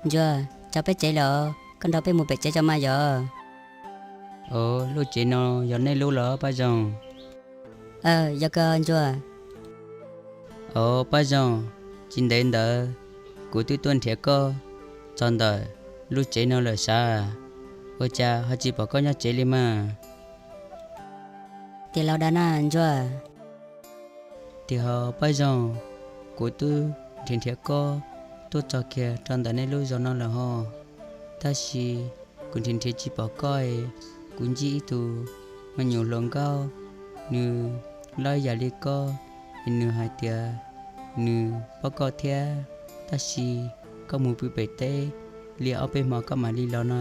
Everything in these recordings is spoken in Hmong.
Ntsuag, txog peb tsev lawm, koj nrog peb mus pem tsev tso mas yog. Ov, lub tsev no yog nej lub los Paj Zoo? Aw, yog kawg Ntsuag. Ov Paj Zoo, tsis ntev ntawd kuv twb tuaj nrhiav koj txog ntawm lub tsev no lawm sav, ua cas ho tsis pom koj nyob tsev li mas? Tiag los dag na Ntsuag? Tiag ho Paj Zoo, kuv twb nrhiav nrhiav koj tuaj txog kiag rau ntawm nej lub zos no lawm ho, tab sis kuv nrhiav nrhiav tsis pom koj es kuv ntsib ib tug me nyuam hluas nkauj, nws loj yam li koj, es nws hais tias nws paub koj thiab, tab sis koj mus pw pem teb li ob peb hmo koj mam li los no,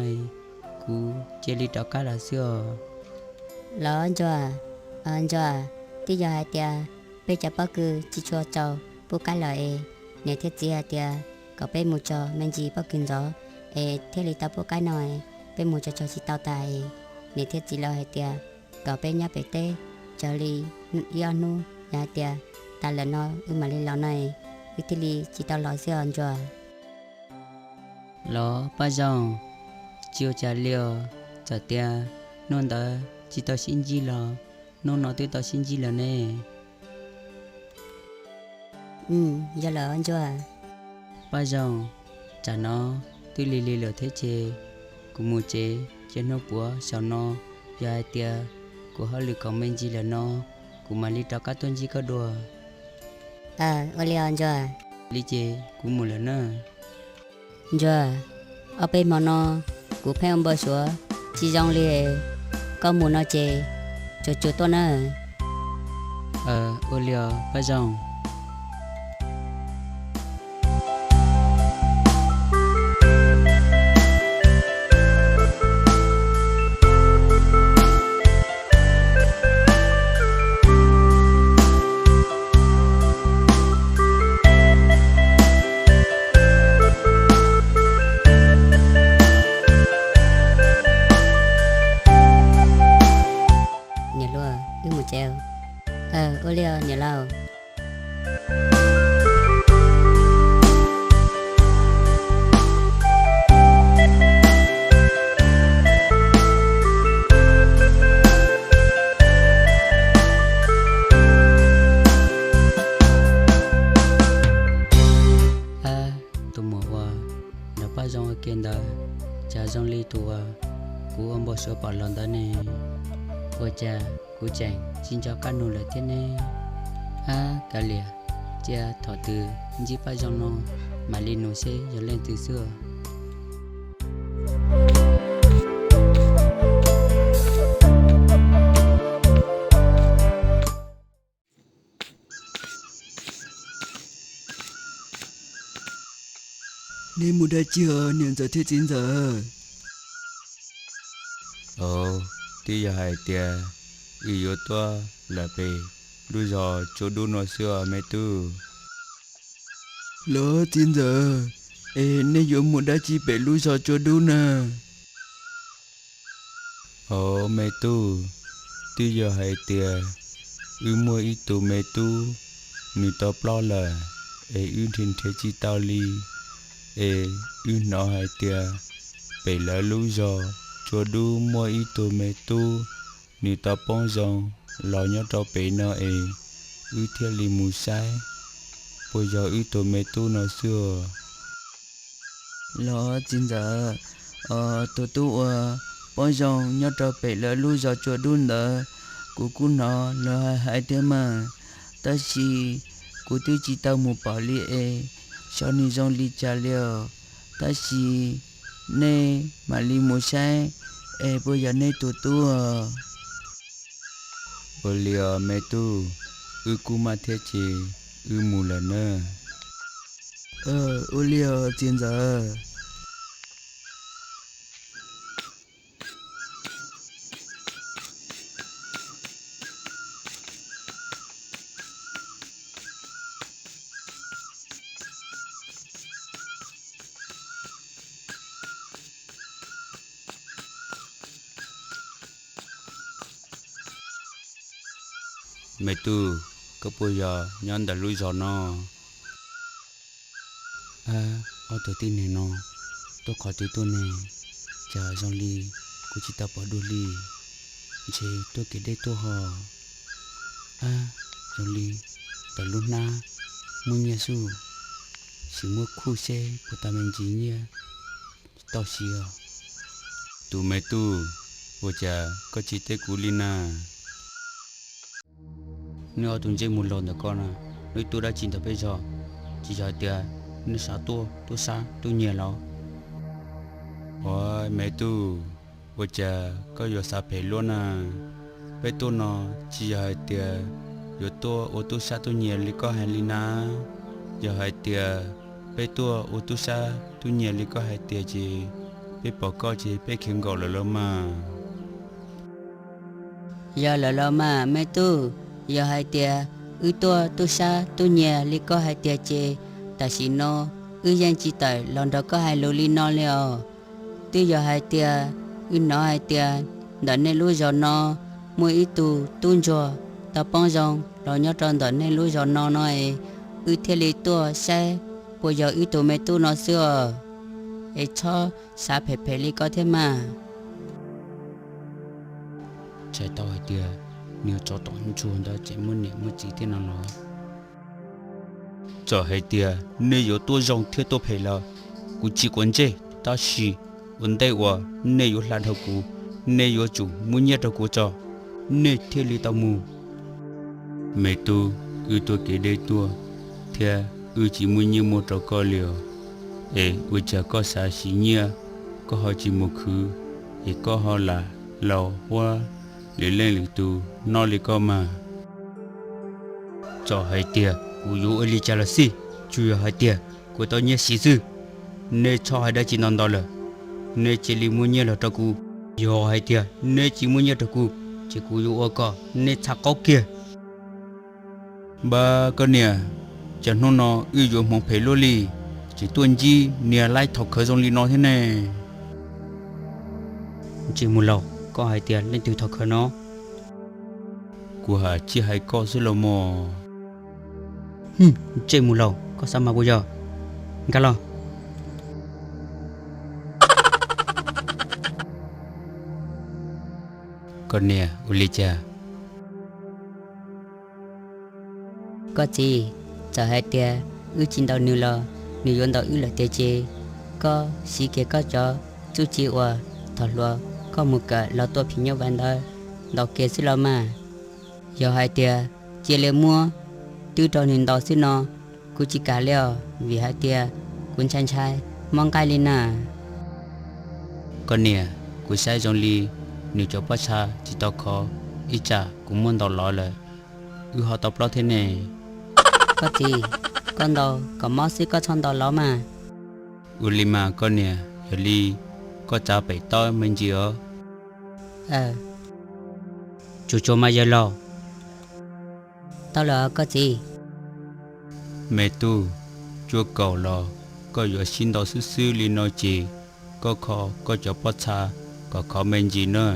kuv cia li rov qab los xwb os. Los Ntsuag, Ntsuag, twb yog hais tias peb cov pob kws tsis tshua txaus pub qaib los es niam thiab txiv hais tias kom peb mus tso me ntsis pob kws ntxov es thiaj li tau pub qaib no, peb mus tso tso tsis tau tas es niam thiab txiv lawv hais tias kom peb nyob pem teb tsawg li ib ob hnub, yog hais tias tas lawm no wb mam li los no, wb thiaj li tsis tau los xwb os Ntsuag. Los Paj Zoo, tsis ua cas li os, txawm tias hnub ntawd tsis tau sib ntsib los hnub no twb tau sib ntsib lawm ne. Yog lawm Ntsuag. Paj Zoo, tsam no twb lig lig lawm thiab ces kuv mus tsev, cia hnub puav saum no yog hais tias kuv hauj lwm khoom me ntsis lawm no, kuv mam li rov qab tuaj ntsib koj dua. Ua li os Ntsuag. Li ces kuv mus lawm na. Ntsuag, ob peb hmo no kuv pheej ua npau suav tsis zoo li, koj mus no ces tsuas tsuas tuaj na. Ua li os Paj Zoo. Niam hluas, wb mus tsev. Ua li os niam laus. Ab, tus muam uas nrog Paj Zoo ua ke ntawd, cas zoo li tus uas kuv ua npau suav pom los ntawd ne? Ua cas kuv tseem tsis nco qab nug lawm thiab ne? Ab, kav liam, cia thaum twg ntsib Paj Zoo no mam li nug seb yog leej twg xwb. Nej mus dab tsi os niam ntxawm thiab txiv ntxawm? Ov, twb yog hais tias wb yuav tuaj lawm pem lub zos Tsua Dub no xwb os me tub. Los txiv ntxawm, es nej yuav mus dab tsi pem lub zos Tsua Dub na? Ov me tub, twb yog hais tias wb muaj ib tug me tub, nws tau ploj lawm, es wb nrhiav nrhiav tsis tau li, es wb hnov hais tias pem lawv lub zos Tsua Dub muaj ib tug me tub, nws tau poob zoo los nyob rau pem no es wb thiaj li mus saib puas yog wb tus me tub no xwb os. Los txiv ntxawm, tus tub uas poob zoo nyob rau pem lawv lub zos Tsua Dub ntawd, kuv kuj hnov lawv hais hais thiab mas, tab sis kuv twb tsis tau mus pom li es xyov nws zoo li cas li os. Tab sis nej mam li mus saib es puas yog nej tus tub os. Ua li os me tub, wb kuj maj thiab ces wb mus lawm nawb. Ua li os txiv ntxawm. Me tub, koj puas yog nyob ntawm lub zos no? Ab, ob tug tib neeg no, tuaj qhov twg tuaj ne? Cas zoo li kuv tsis tau pom dua li, ntshe tuaj kev deb tuaj ho. Ab, zoo li ntawm lub hnab muaj nyiaj xwb, sim muab khuj seb puas tau me ntsis nyiaj tau siv os. Tus me tub, ua cas koj tsis teb kuv li na? Nej ob tug ntsej muag laus ntawm ko no, nej tuaj dab tsi ntawm peb zos? Tsis yog hais tias nej xav tuaj tub sab tub nyiag los? Ua, me tub, ua cas koj yuav xav phem luaj na? Peb tuaj no tsis yog hais tias yuav tuaj ua tub sab tub nyiag li koj hais li na. Yog hais tias peb tuaj ua tub sab tub nyiag li koj hais tias ces peb pom koj ces peb khiav nkaum lawm los mas. Yog lawm los mas me tub, yog hais tias wb tuaj tub sab tub nyiag li koj hais tias ces tam sim no wb yeej tsis tawm los nrog koj hais lus li no li os. Twb yog hais tias wb hnov hais tias ntawm nej lub zos no muaj ib tug tub ntsuag tau poob zoo los nyob rau ntawm nej lub zos no no es, wb thiaj li tuaj saib puas yog wb tus me tub no xwb os. Es txhob xav phem phem li koj thiab mas. Txhais tau hais tias niag tsov tom ntsuag ntawd tseem muaj niam muaj txiv thiab no los? Txawm hais tias nej yuav tuaj zoo thiab tuaj phem los kuv tsis quav ntsej, tab sis ua ntej uas nej yuav hla dhau kuv, nej yuav tsum muab nyiaj rau kuv tso, nej thiaj li tau mus. Me tub, wb tuaj kev deb tuaj thiab wb tsis muaj nyiaj muab rau koj li os. Es ua cas koj xav siv nyiaj, koj ho tsis mus khwv, es koj ho lam laus huab lwm leej lwm tus noj li koj mas? Txawm hais tias kuv yuav ua li cas los xij, tsuas yog hais tias kuv tau nyiaj siv xwb. Nej txhob hais dab tsi ntau ntau lawm, nej cia li muab nyiaj los rau kuv. Yog hais tias nej tsis muab nyiaj rau kuv, ces kuv yuav ua kom nej txha qaub kiag. Npab koj niam, cas hnub no wb yuav hmoov phem luaj li, tseem tuaj ntsib niag laib thov khawv zoo li no thiab ne? Ntsej muag laus, koj hais tias leej twg thov khawv no? Kuv hais tsis hais koj xwb los mas. Ntsej muag laus, koj xav mas puas yog? Nkag los. Koj niam, ua li cas? Koj txiv, txawm hais tias wb tsis ntaus nws los nws yuav ntaus wb lawm tiag ces koj siv kiag koj cov txuj ci uas thaum hluas koj mus kawm los tua phim nyuj vais ntawd ntaus kiag xwb los mas. Yog hais tias cia li muab twb rau nws ntaus xwb no, kuv tsis kam li os, vim hais tias kuv ntshai ntshai mob nqaij li na. Koj niam, kuv saib zoo li nws cov pob txha tsis tau khov, ib tsam kuv muab ntaus lov lawm, wb ho tau ploj thiab ne. Koj txiv, koj ntaus kom mob xwb koj txhob ntaus lov mas. Ua li mas koj niam, yog li koj txav pem tau me ntsis os. Tsuag tsuag mas yawg laus. Tau lawm koj txiv. Me tub, tsuaj kaum los koj yuav sib ntaus xwb xwb li no ces koj kho koj cov pob txha kom khov me ntsis na.